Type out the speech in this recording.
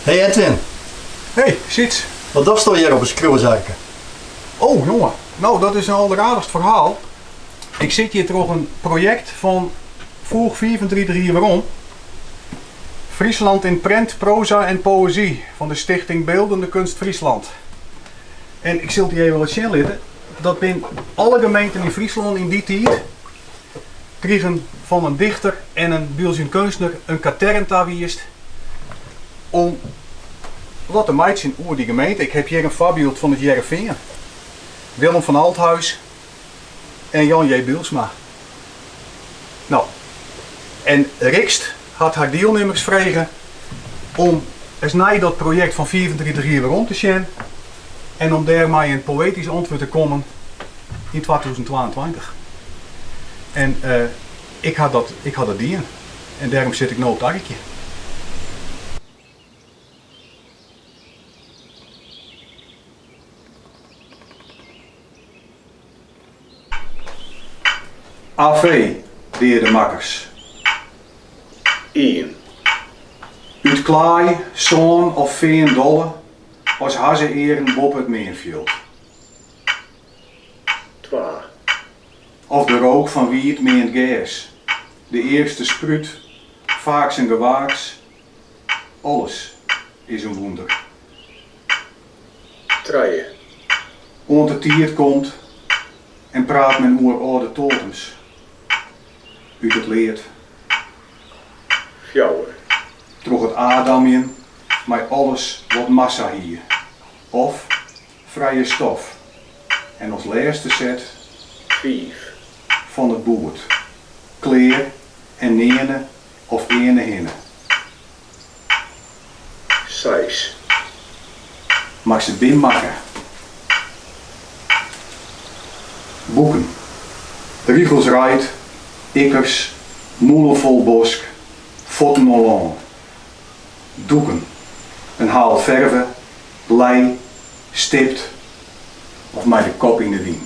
Hey Edwin. Hey Syts. Wat dochsto hjir op 'e skriuwersarke? Oh jonge, no dat is in alderaardichst ferhaal. Ik sit hjir troch in projekt fan foech 35 jier werom. Friesland in prent, proza en poëzie fan de Stichting Beeldende Kunst Friesland. En ik sil it dy even wat sjen litte. Dat bin alle gemeenten yn Fryslân yn dy tiid krigen fan in dichter en in byldzjend keunstner in katern tawiisd om wat te meitsjen oer dy gemeente. Ik heb hjir in foarbyld fan it Hearrenfean. Willem van Althuis en Jan J. Bylsma. No, en Rixt hat har dielnimmers frege om ris nei dat projekt fan 35 jier werom te sjen en om dêr mei in poëtysk antwurd te kommen yn 2022. En ik ha dat, ik ha dat dien en dêrom sit ik no op it arkje. AV, deade makkers. Ien. Út klaai, sân of fean dolle as hazze-earen boppe it meanfjild. Twa. Of de rook fan wiet meand gers, de earste sprút, faaks in gewaaks, alles is in wûnder. Trije. Oant de tiid komt en praat men oer âlde totems út it lead. Fjouwer. Troch it adamjen mei alles wat massa hie of frije stof en as lêste set. Fiif. Fan it boerd, klear en nearne of earne hinne. Seis. Mar se bin makke. Boeken. Rigels reid, ikkers, mûlen fol bosk, fuotten oan lân. Doeken. In haal ferve, lei, stipt of mei de kop yn de wyn.